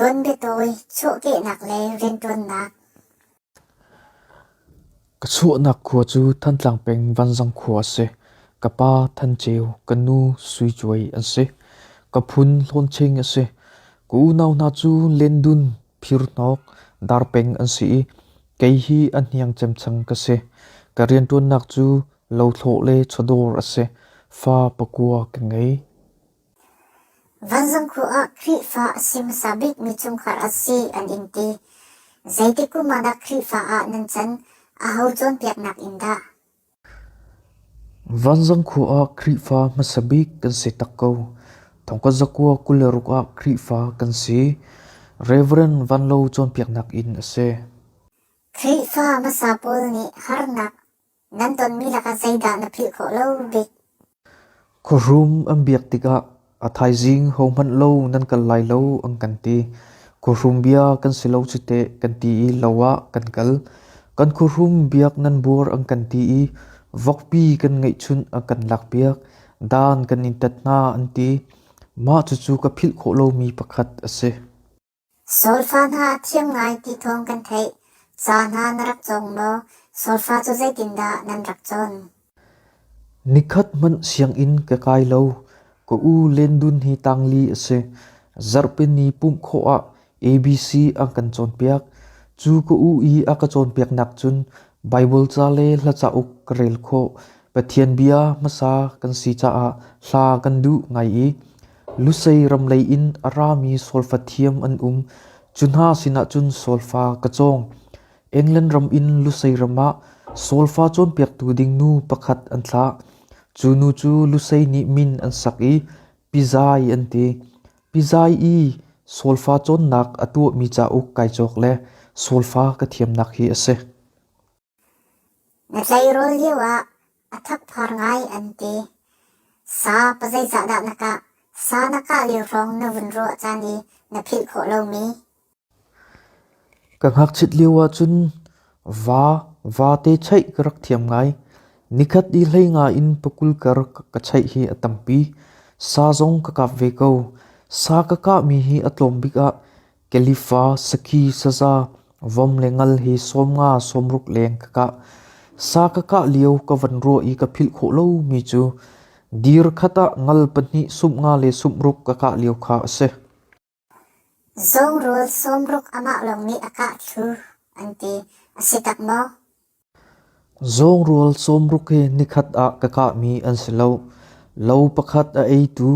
Tuanbiatawi, chuahkehnak le rianṭuannak. Ka chuahnak khua cu Thantlang peng Vanzang khua a si. Ka pa Than Ceu, ka nu Sui Cuai an si. Ka phun Hlawnching a si. Ka unau hna cu Lendun, Phirhnawk, Darpeng an si i kei hi a hniang cemchang ka si. Ka rianṭuannak cu lothlawh le chawdawr a si. Fa pakua ka ngei. Vanzang khua ah Khrihfa a si hmasa bikmi chungkhar a si an in ti. Zeitik kum ah dah Khrihfa ah nan can? Aho cawnpiaknak in dah? Vanzang khua ah Khrihfa hmasa bik kan si tak ko. Thongkhat zakua 26 ah Khrihfa kan si. Reverend Van Lo cawnpiaknak in a si. Khrihfa hmasa pawl nih harnak nan tonmi lakah zeidah na philh khawh lo bik? Khuahrum an biak tikah a thaizing hohmanh lo nan kal lai lo an kan ti. Khuahrum bia kan si lo cu teh kan ti i lo ah kan kal. Kan khuahrum biak nan buar an kan ti i vokpi kan ngeihchunh an kan lakpiak. Dan kan in tat hna an ti. Mah cucu ka philh khawh lomi pakhat a si. Solfa hna a thiam ngai ti thawng kan theih. Ca hna na rak cawng maw? Solfa cu zeitindah nan rak cawn? Nikhat hmanh sianginn ka kai lo. Ka u Lendun hi tangli a si. Zarhpini pumh khawh ah ABC an kan cawnpiak. Cu ka u i a ka cawnpiaknak cun Baibal ca le hla cauk ka rel khawh. Pathian bia hmasa kan si caah hla kan duh ngai i Lusei ram lei in a rami solfa thiam an um. Cu hna sinah cun solfa ka cawng. England ram in Lusei ram ah solfa cawnpiaktu ding nu pakhat an thlah. Cu nu cu Lusei nih min an sak i Pizai an ti. Pizai i solfa cawnnak a tuahmi cauk kai cawk le solfa ka thiamnak hi a si. Na tleirawl lioah a thakphar ngai an ti. Sa pazeizah dah na kah? Sa na kah lio hrawng na vun ruah caan i na philh khawh lomi? Ka ngakchit lio ahcun va vate cheih ka rak thiam ngai. Nikhat i hlei nga in pakul kar ka cheih hi a tampi. Sa zong ka kap ve ko. Sa ka kahmi hi a tlawm bik ah Kelifa, sakhi, saza, vom le ngal hi 50 60 leng ka kah. Sa ka kah lio ka van ruah i ka philh khawh lomi cu dir khat ah ngal pahnih 50 le 60 ka kah lio kha a si. Zawng rawl 60 amah lawng nih a kah thlu an ti. A si tak maw? Zawng rawl 60 hi nikhat ah ka kahmi an si lo. Lo pakhat a eitu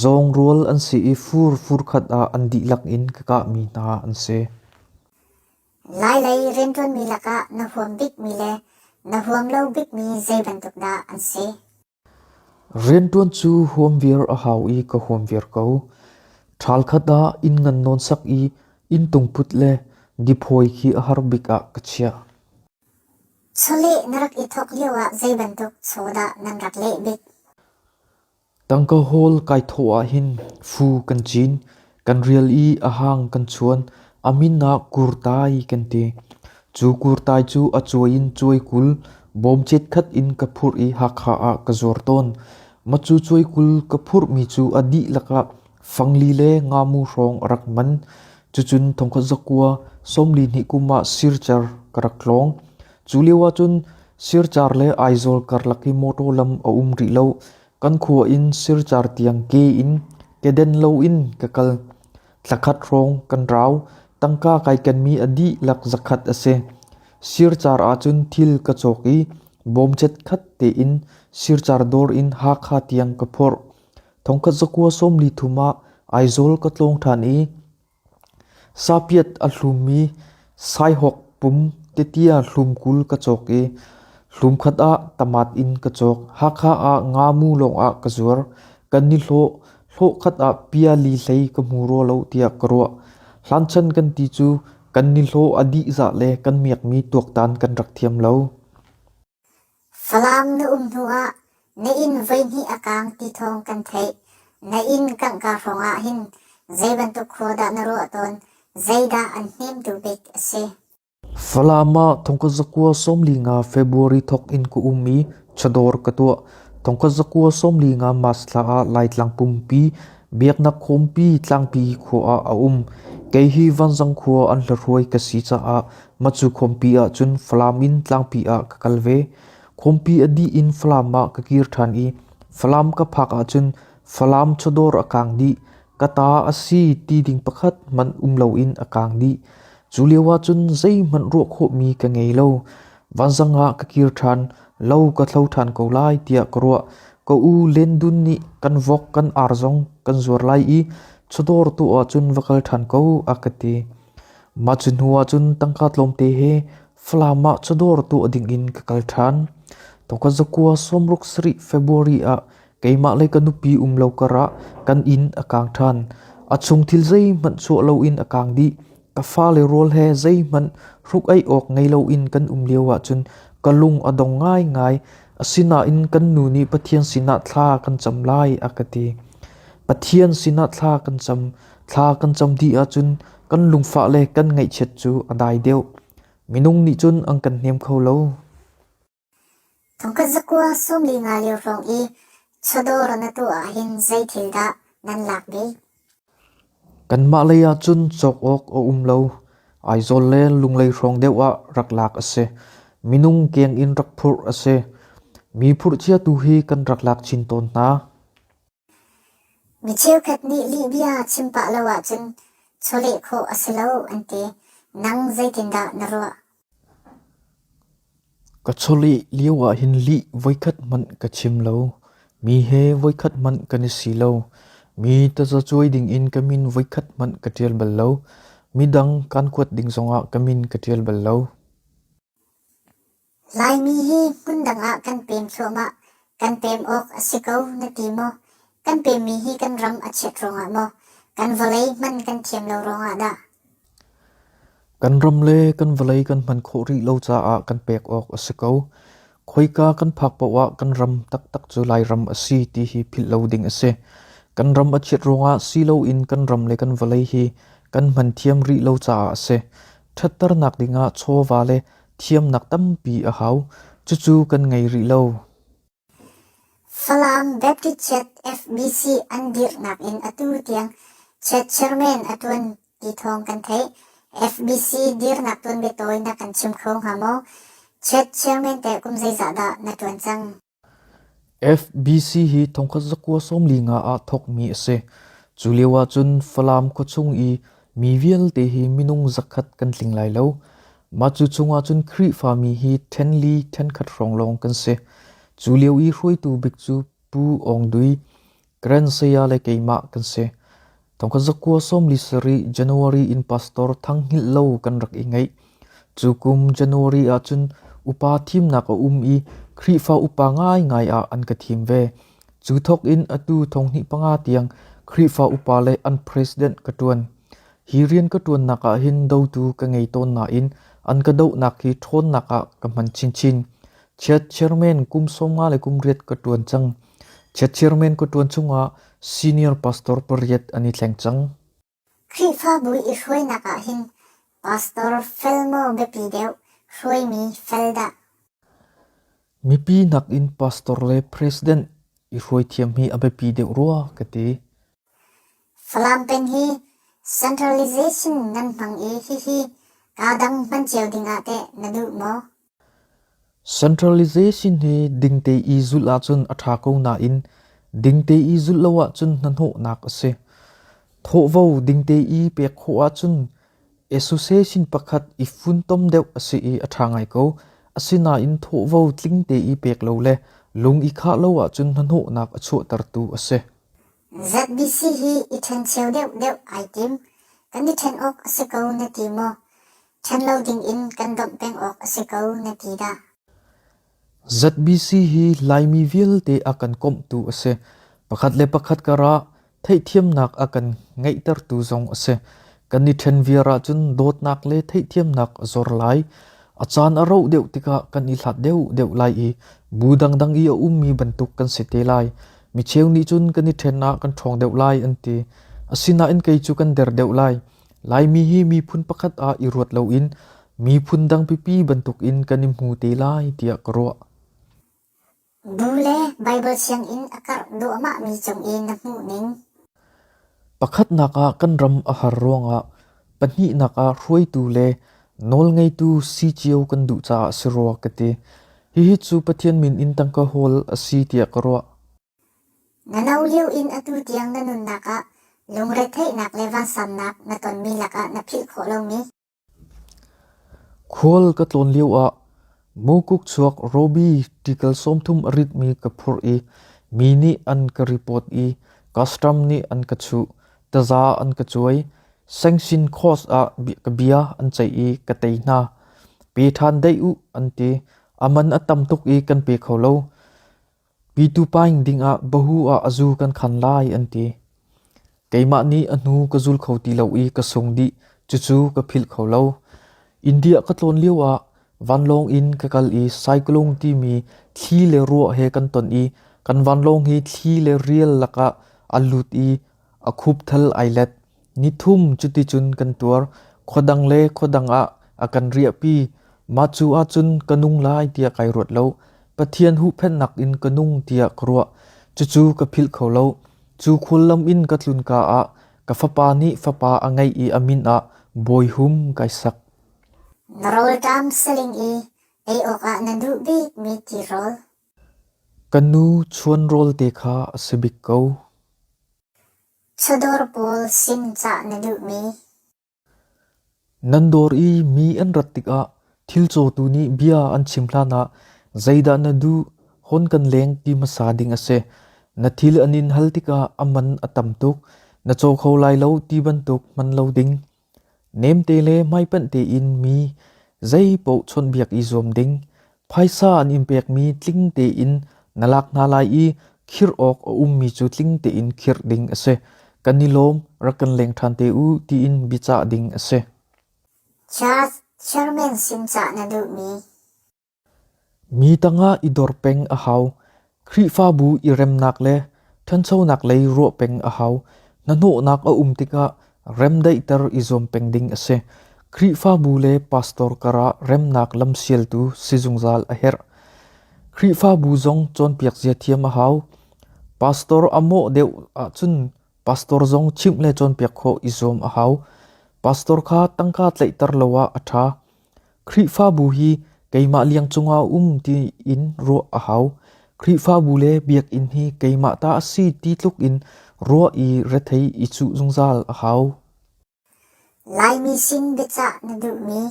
zawng rawl an si i fur fur khat ah an dihlak in ka kahmi hna an si. Lailei rianṭuanmi lakah na huam bikmi le na huam lo bikmi zei bantuk dah an si? Rianṭuan cu huam viar a hau i ka huam viar ko. Ṭhal khat ah inn ngan nawn sak i inn tungput le diphawi khi a har bik ah ka chiah. Chawleh na rak i thawk lioah zei bantuk chaw dah nan rak leh bik? Tangka hawl kai thawh ahhin fu kan cin, kan rial i a hang kan chuan. A min ah kurtai kan ti. Cu kurtai cu a cuai in cuai 20, bawm chiatkhat in ka phurh i Hakha ah ka zuar tawn. Macu cuai 20 ka phurhmi cu a dihlak ah fangli le ngamu hrawng a rak man. Cucun thongkhat zakua 42 kum ah Sircar ka rak tlawng. Cu lio ahcun Sircar le Aizawl karlak hi mawṭaw lam a um rih lo. Kan khua in Sircar tiang ke in keden loin ka kal. Thlakhat hrawng kan rau. Tangka kai kenmi a dihlak zakhat a si. Sircar ahcun thil ka cawk i bawmchet khat tein Sircar dawr in Hakha tiang ka phorh. Thongkhat zakua 43 ah Aizawl ka tlawng ṭhan i Sapiat a hlummi saihawk pum tetia hlum 20 ka cawk i hlum khat ah tamat in ka cawk. Hakha ah ngamu lawngah ka zuar. Kan ni hlawh. Hlawh khat ah pia li hlei ka hmu rua lo tiah ka ruah. Hlanchan kan ti cu kan ni hlawh a dih zah le kan miakmi tuaktan kan rak thiam lo. Falam na um hnuah na inn voihnih a kaang ti thawng kan theih. Na inn kangh-ka hrawngah hin zei bantuk khua dah na ruah tawn? Zeidah an hnemtu bik a si? Falam ah thongkhat zakua 45 February thawk in ka um i chawdawr ka tuah. Thongkhat zakua 45 March thla ah Laitlang pumpi biaknak khawmpi Tlangpi khua ah a um. Kei hi Vanzang khua an hlahruai ka si caah Macu khuampi ahcun Falam in Tlangpi ah ka kal ve. Khuampi a dih in Falam ah ka kir ṭhan i Falam ka phak ahcun Falam chawdawr a kaang dih. Ka ta a si ti ding pakhat hmanh um loin a kaang dih. Cu lio ahcun zeihmanh ruah khawhmi ka ngei lo. Vanzang ah ka kir ṭhan, lo ka thlo ṭhan ko lai tiah ka ruah. Ka u Len Dun nih kan vok kan ar zong kan zuar lai i chawdawr tu ahcun va kal ṭhan ko a ka ti. Mah cu hnu ahcun tangka tlawmte he Falam ah chawdawr tuah dingin ka kal ṭhan. Tawka zakua 67 February ah keimah le ka nupi um lo karah kan inn a kaang ṭhan. A chung thil zeihmanh chuah loin a kaang dih. Ka fale rawl he zeihmanh hruk-aih awk ngei loin kan um lio ahcun ka lung a dong ngaingai. Asinain kan nu nih Pathian sinah thla kan cam lai a ka ti. Pathian sinah thla kan cam. Thla kan cam dih ahcun kan lungfah le kan ngaihchiat cu a dai deuh. Minung nih cun an kan hnem kho lo. Thongkhat zakua 15 lio hrawng i chawdawr na tuah ahhin zei thil dah nan lak bik? Kanmah lei ahcun cawk awk a um lo. Aizawl le Lunglei hrawng deuh ah rak lak a si. Minung keng in rak phurh a si. Mi phurh cia tu hi kan rak lak chin tawn hna. Mi cheukhat nih lihbia chim pah lo ahcun chawleh khawh a si lo an ti. Nang zeitindah na ruah? Ka chawleh lio ahhin lih voikhat hmanh ka chim lo. Mi he voikhat hmanh kan i si lo. Mi tazacuai dingin ka min voikhat hmanh ka ṭial bal lo. Midang kaan kuat ding zongah ka min ka ṭial bal lo. Laimi hi hmundang ah kan pem thluahmah. Kan pem awk a si ko na ti maw? Kan pemmi hi kan ram a chiat ruangah maw? Kan vawlei hman kan thiam lo ruangah dah? Kan ram le kan vawlei kan hman khawh rih lo caah kan pek awk a si ko. Khoika kan phak paoh ah kan ram taktak cu Lairam a si ti hi philh lo ding a si. Kan ram a chiat ruangah si loin kan ram le kan vawlei hi kan hman thiam rih lo caah a si. Ṭhatternak dingah chawva le thiamnak tampi a hau. Cucu kan ngei rih lo. Falam Baptist Church FBC an dirhnak in atu tiang church chairman a ṭuan ti thawng kan theih. FBC dirnak tuanbia tawi na kan chim kho hnga maw? Church chairman teh kum zeizah dah na ṭuan cang? FBC hi thongkhat zakua 45 ah thawkmi a si. Cu lio ahcun Falam khuachung i mi vialte hi minung zakhat kan tling lai lo. Mah cu chungah cun Khrihfami hi ṭhenli ṭhenkhat hrawng lawng kan si. Cu lio i hruaitu bik cu Pu Aung Dui, Karen saya le keimah kan si. Thongkhat zakua 47 January in Pastor Thang Hngilh Lo kan rak i ngeih. Cu kum January ahcun upa thimnak a um i Khrihfa upa ngaingai ah an ka thim ve. Cu thawk in atu thonghnih panga tiang Khrihfa upa le an president ka ṭuan. Hi rian ka ṭuannak ah hin dotu ka ngei tawn nain an ka dohnak hi ṭhawnnak ah ka hman chinchin. Chiat chairman kum 50 le kum riat ka ṭuan cang. Chiat chairman ka ṭuan chungah senior pastor pariat an i thleng cang. Khrihfabu i hruainak ah hin pastor fel maw biapi deuh, hruaimi fel dah? Mipi nakin pastor le president i hruai thiam hi a biapi deuh rua ka ti. Falam peng hi centralization nan hmang i hihi kaa dang hman cio dingah teh na duh maw? Centralization hi dingte i zulh ahcun a ṭha ko nain dingte i zulh lo ahcun hnahnawhnak a si. Thawhvo dingte i pek khawh ahcun association pakhat i funtom deuh a si i a ṭha ngai ko. Asinain thawhvo tlingte i pek lo le lung i khah lo ahcun hnahnawhnak a chuahtertu a si. ZBC hi i ṭhencheu deuhdeuh ai tim. Kan i ṭhen awk a si ko na ti maw? Ṭhen lo dingin kan domh peng awk a si ko na ti dah? ZBC hi Laimi vialte a kan komhtu a si. Pakhat le pakhat karah theihthiamnak a kan ngeihtertu zong a si. Kan i ṭhen viar ahcun dawtnak le theihthiamnak a zor lai. A caan a rauh deuh tikah kan i hlat deuhdeuh lai i bu dangdang i a ummi bantuk kan si te lai. Micheu nih cun kan i ṭhen ah kan ṭhawng deuh lai an ti. Asinain kei cu kan der deuh lai. Laimi hi miphun pakhat ah i ruat loin miphun dang pipi bantukin kan i hmu te lai tiah ka ruah. Bu le Baibal sianginn a karh duahmahmi cung i na hmuhning. Pakhatnak ah kan ram a har ruangah Pahnihnak ah hruaitu le nawlngeitu si cio kan duh caah a si rua ka ti. Hihi cu Pathian min in tangka hawl a si tiah ka ruah. Na no lio in atu tiang na nunnak ah lungretheihnak le vansannak na tonmi lakah na philh khawh lomi? Khual ka tlawn lioah mukuk chuak rawbi ṭikal 30 a ritmi ka phurh i mi nih an ka report i custom nih an ka chuh, taza an ka cuai. Sanction course ah ka bia an ceih i ka tei hna. Pe ṭhan daih u an ti. A man a tam tuk i kan pe kho lo. Pitu paing dingah bahu ah a zu kan khan lai an ti. Keimah nih a hnu ka zul kho ti lo i ka sung dih, cucu ka philh kho lo. India ka tlawn lioah vanlawng in ka kal i Saikulung timi thli le ruah he kan ton i kan vanlawng hi thli le rial lakah a lut i a khupthal ai let. Nithum cuticun kan tuar. Khuadang le khuadang ah a kan riahpi. Mah cu ahcun ka nung lai tiah kai ruat lo. Pathian huhphenhnak in ka nung tiah ka ruah. Cucu ka philh kho lo. Cu khuallam in ka tlunka ah ka fapa nih fapa a ngeih i a min ah Bawi Hum kai sak. Na rawlṭam saling i ei awkah na duh bikmi tirawl. Ka nu chuan rawl te kha a si bik ko. Chawdawr pawl sin cah na duhmi. Nan dawr i mi an rat tikah thil cawtu nih bia an chim hlanah zeidah na duh, hon kan leng ti hmasa ding a si. Na thil an in hal tikah a man a tam tuk, na caw kho lai lo ti bantuk hman lo ding. Nemte le hmaipanh tein mi zeipaoh chawnhbiak i zuam ding. Phaisa an in pekmi tling tein na lak hna lai i khirh awk a ummi cu tling tein khirh ding a si. Kan i lawm, rak kan leng ṭhan te u tiin biacah ding a si. Church chairman sin cah na duhmi. Mi tangah i dor peng a hau. Khrihfabu i remnak le ṭhanchonak lei ruah peng a hau. Hnahnawhnak a um tikah remdaihter i zuam peng ding a si. Khrihfabu le pastor karah remnak lamsialtu si zungzal a herh. Khrihfabu zong cawnpiak zia thiam a hau. Pastor a mawh deuh ahcun pastor zong chimh le cawnpiak khawh i zuam a hau. Pastor kha tangka tlaihter lo ah a ṭha. Khrihfabu hi keimah liang cungah a um tiin ruah a hau. Khrihfabu le biakinn hi keimah ta a si ti tluk in ruah i rethei i cuh zungzal a hau. Laimi sin biacah na duhmi.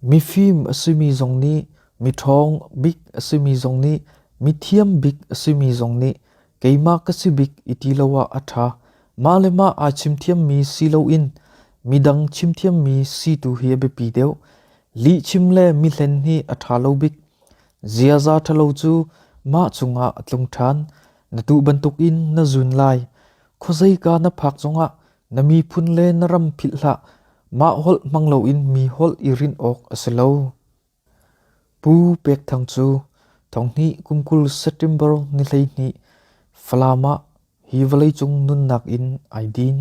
Mifim a simi zong nih, miṭhawng bik a simi zong nih, mithiam bik a simi zong nih keimah ka si bik i ti lo ah a ṭha. Mah le mah aa chimthiammi si loin midang chimthiammi si tu hi a biapi deuh. Lihchim le mihlen hi a ṭha lo bik. Ziaza ṭhalo cu mah cungah a tlung ṭhan. Na tuh bantukin na zun lai. Khuazeika na phak zongah na miphun le na ram philh hlah. Mah holh hmang loin mi holh i rinh awk a si lo. Pu Pek Thang cu thonghnih kum 20 September ni 12 Falam ah hi vawleicung nunnak in ai din.